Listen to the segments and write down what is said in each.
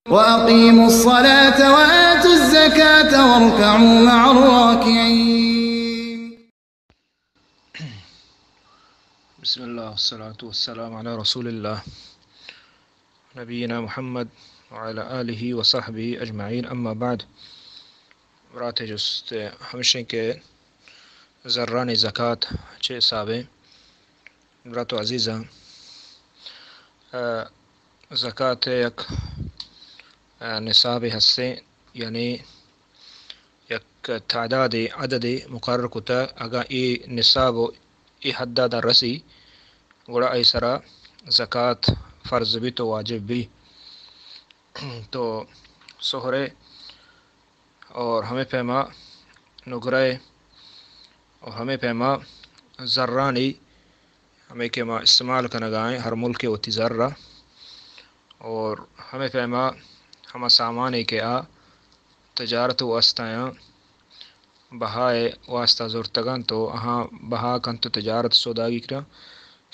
وأقيموا الصلاة وآتوا الزكاة واركعوا مع الراكعين. بسم الله والصلاة والسلام على رسول الله نبينا محمد وعلى آله وصحبه أجمعين، أما بعد. برات، جست ہمشیں کہ زرانی زکات چے حسابیں؟ برات و عزیزاں، اه، زکات یک، اه، نصاب ہستیں، یعنی یک تعداد، عدد مقرر کتا، اگاں اے نصاب و اے حد در رسی، گڑا اے سرا زکات فرض بی تو واجب بی۔ تو سہرے اور ہمے پیما نگرہ اور ہمے پیما زرانی، ہمے کہ ما استعمال کنگا ایں، ہر ملک وتی زر ءَ، اور ہمے پیما ہما سامانے کہ آ تجارت واسطہ آیاں بہائے واسطہ زرتگاں، تو آہاں بہا کنت و تجارت سوداگی کرا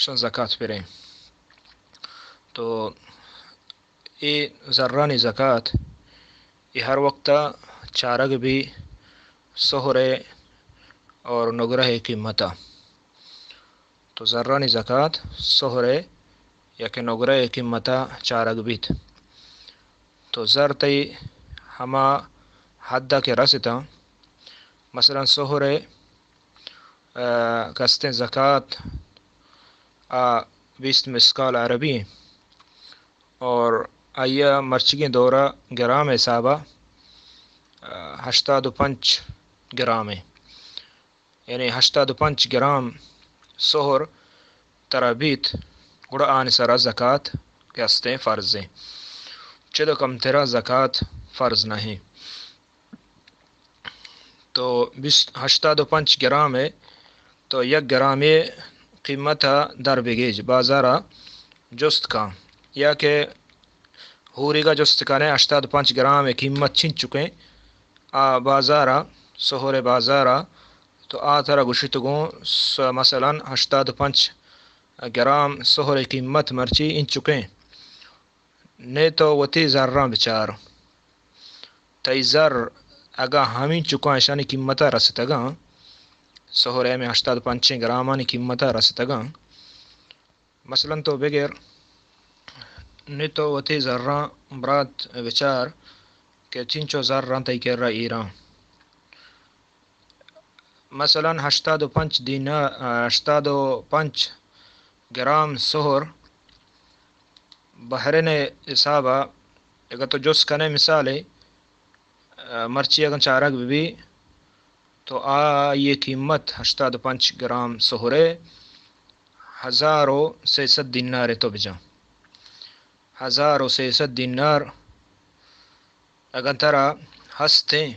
شان زکات پریں۔ تو اے زرانی زکات، اے ہر وقت چارگ بی سہرے اور نگرہ قیمتا۔ تو زرانی زکات سہرے یا کہ نگرہ قیمتا چارگ بیت۔ تو زر تئی ہما حد کہ رستاں، مثلاً سہرے، اه، کستیں زکات آ بیست مثقال عربی ایں اور آئی ءَ مرچیگیں دور ءَ گرام ءِ حساب ءَ، اه، ہشتاد و پنچ گرام ایں۔ یعنی ہشتاد و پنچ گرام سہر ترا بیت، گڑا آنی سرا زکات کہ ہستیں فرض ایں۔ چد و کمترا زکات فرض نہ ایں۔ تو بیست، ہشتاد و پنچ گرام ءِ، تو یک گرامے قیمت ءَ در بگیج، بازار ءَ جست کن، یا کہ ہوریگا جست کنے ہشتاد و پنچ گرام ءِ قیمت چنچکیں، آ بازار ءَ، سہر ءِ بازار ءَ، تو آ ترا گوشیت گوں س-، مثلاً ہشتاد و پنچ گرام سہر ءِ قیمت مرچی انچکیں۔ نے تو وتی زراں بچار۔ تئی زر اگاں ہمینچکاں اشانی قیمت ءَ رستگاں، سہر ءِ ہمے ہشتاد و پنچیں گرامانی قیمت ءَ رستگاں، مثلاً تو بگر، نی تو وتی زراں برات بچار کہ چنچو زراں تئی کرا ایراں۔ مثلاً ہشتاد و پنچ دینار، ہشتاد و پنچ گرام سہر بحرین ءِ حساب ءَ اگاں تو جست کنے مثالے، مرچی اگاں چارگ بہ بی، تو آئی ءِ قیمت ہشتاد و پنچ گرام سہر ءِ ہزار و سئے سد دینار ءَ تو بجن۔ ہزار و سئے سد دینار اگاں ترا ہستیں،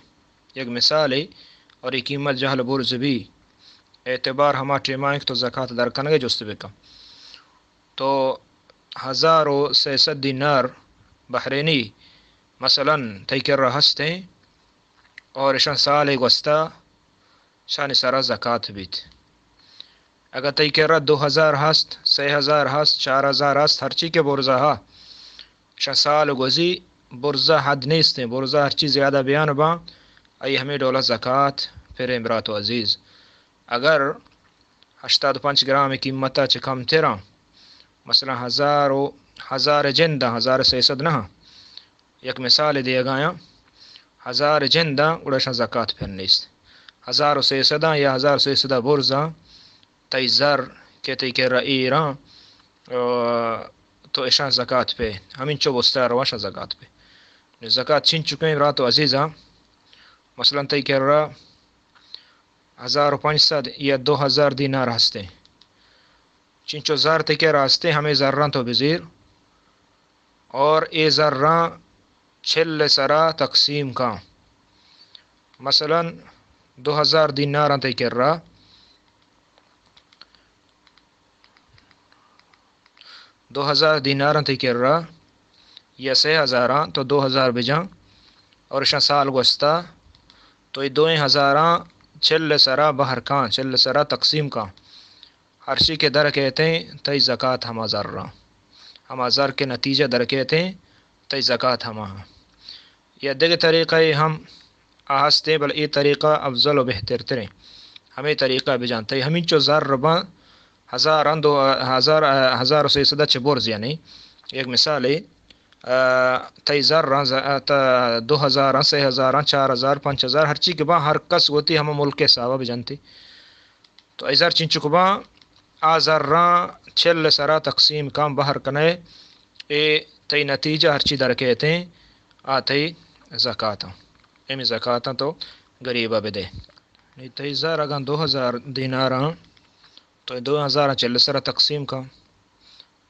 یک مثالے، اور اے قیمت جہل برز بی، اعتبار ہما ٹیما ایں کہ تو زکات در کنگ ءِ جست بکن۔ تو ہزار و سئے سد دینار بحرینی، مثلاً، تئی کرا ہستیں اور اشاں سالے گوستا شانی سرا زکات بیت۔ اگاں تئی کرا دو ہزار ہست، سئے ہزار ہست، چار ہزار ہست، ہرچی کہ برزا ہا، اشاں سال گوزی، برزا حد نیستیں، برزا ہرچی زیادہ بیان باں، آئی ہمے ڈولا زکات پریں برات و عزیز۔ اگر ہشتاد و پنچ گرام قیمتا چہ کمتراں، مثلاً ہزار و، ہزار جنداں، ہزار سئے سد نہ، یک مثال دیگایاں، ہزار جنداں، گڑا اشاں زکات پر نیست۔ ہزار و سئے سداں یا ہزار سئے سدا برزاں، تئی زر کہ تئی کرا ایراں، آ، تو اشاں زکات پہ، ہمینچو بستا رواں اشاں زکات پہ۔ نو زکات چنچکیں برات و عزیزاں، مثلاً تئی کرا ہزار و پنچ سد یا دو ہزار دینار ہستیں۔ چنچو زر تئی کرا ہستیں، ہمے زراں تو بزیر اور اے زراں چل سرا تقسیم کن۔ مثلاً دو ہزار دیناراں تئی کرا، دو ہزار دیناراں تئی کرا یا سئے ہزاراں، تو دو ہزار بجن اور اشاں سال گوستا، تو اے دوئیں ہزاراں چل سرا بہر کن، چل سرا تقسیم کن۔ ہرچی کہ در کیتیں تئی زکات ہما زراں، ہما زر کہ نتیجہ در کیتیں تئی زکات ہما۔ یا دگہ طریقہ ہم آ ہستیں، بل اے طریقہ افضل و بہتر تریں۔ ہمے طریقہ بجان، تئی ہمینچو زر بان، ہزاراں، دو ہزار، ہزار و سیصد چہ برز، یعنی یک مثالے، آ، تئی زر آں ز-، آ، تا دو ہزار آں، سے ہزار آں، چار ہزار، پنچ ہزار، ہرچی کہ بان، ہر کس وتی ہما ملک حسابا بجنتی۔ تو اے زر چنچک بان، آ زراں چل سرا تقسیم کن، بہر کنے، اے تئی نتیجہ ہرچی درکیتیں، آ تئی زکاتاں۔ ایمی زکاتاں تو غریبا بدے۔ نی تئی زر اگاں دو ہزار دیناراں، تو دو ہزار چل سرا تقسیم کن،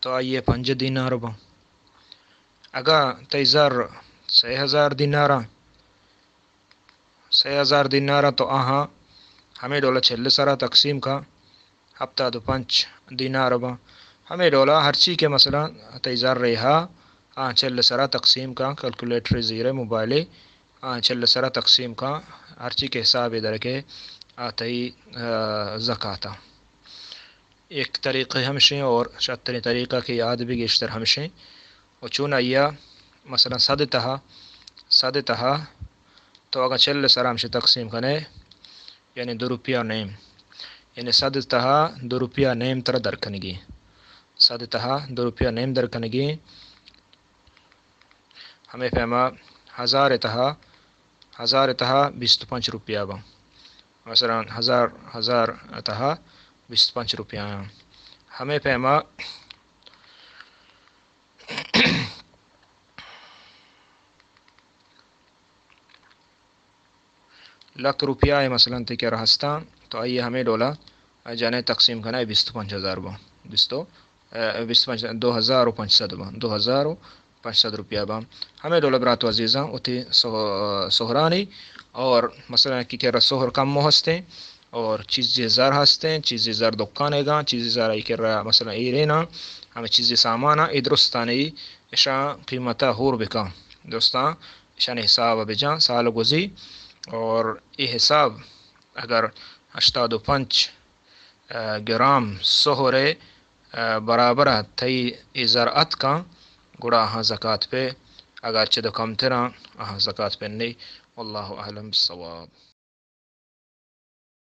تو آئیے پنج دینار بان۔ اگاں تئی زر سے ہزار دیناراں، سے ہزار دیناراں تو آہاں ہمے ڈولا چل سرا تقسیم کن، ہپتاد و پنچ دینار بان۔ ہمے ڈولا ہرچی کہ مثلاً تئی زر ریہا، آ چل سرا تقسیم کن، کیلکولیٹر زیرے موبائلے، آ چل سرا تقسیم کن، ہرچی کہ حسابے درکے، آ تئی، آ، زکاتاں۔ یک طریقہ ہمشیں اور شرتریں طریقہ کہ یاد بھی گیشتر ہمشیں۔ و چون آئیا مثلاً صد تہا، صد تہا تو اگاں چل سرا ہمشی تقسیم کنے، یعنی دو روپیہ نیم، یعنی صد تہا دو روپیہ نیم ترا درکنگی، صد تہا دو روپیہ نیم درکنگی۔ ہمے پیما ہزار تہا، ہزار تہا بیست و پنچ روپیہ بان۔ مثلاً ہزار، ہزار تہا بیست و پنچ روپیہ آں۔ ہمے پیما لکھ روپیہ ء مثلاً تئی کرا ہستاں، تو آئی ء ہمے ڈولا جنے تقسیم کنے، بیست و پنچ ہزار بان، بیست و، ء، بیست و پنچ، دو ہزار و پنچ سد بان، دو ہزار و پنچ سد روپیہ بان۔ ہمے ڈولا برات و عزیزاں وتی سہ-، سہرانی اور مثلاً کی کرا سہر کم ہستیں اور چیزے زر ہستیں، چیزے زر دکانے گاں، چیزے زر آئی کرا مثلاً ایریناں، ہمے چیزے ساماناں، اے درستانی اشاں قیمتا ہور بکاں۔ درستاں اشانی حساب ء بجاں، سال گوزی، اور اے حساب اگر ہشتاد و پنچ، ء، گرام سہر ء، ء، برابر ء تئی اے زر اتکاں، گڑا آہاں زکات پہ، اگر چد کمتراں، آہاں زکات پہ نی۔ واللہ اعلم بالصواب۔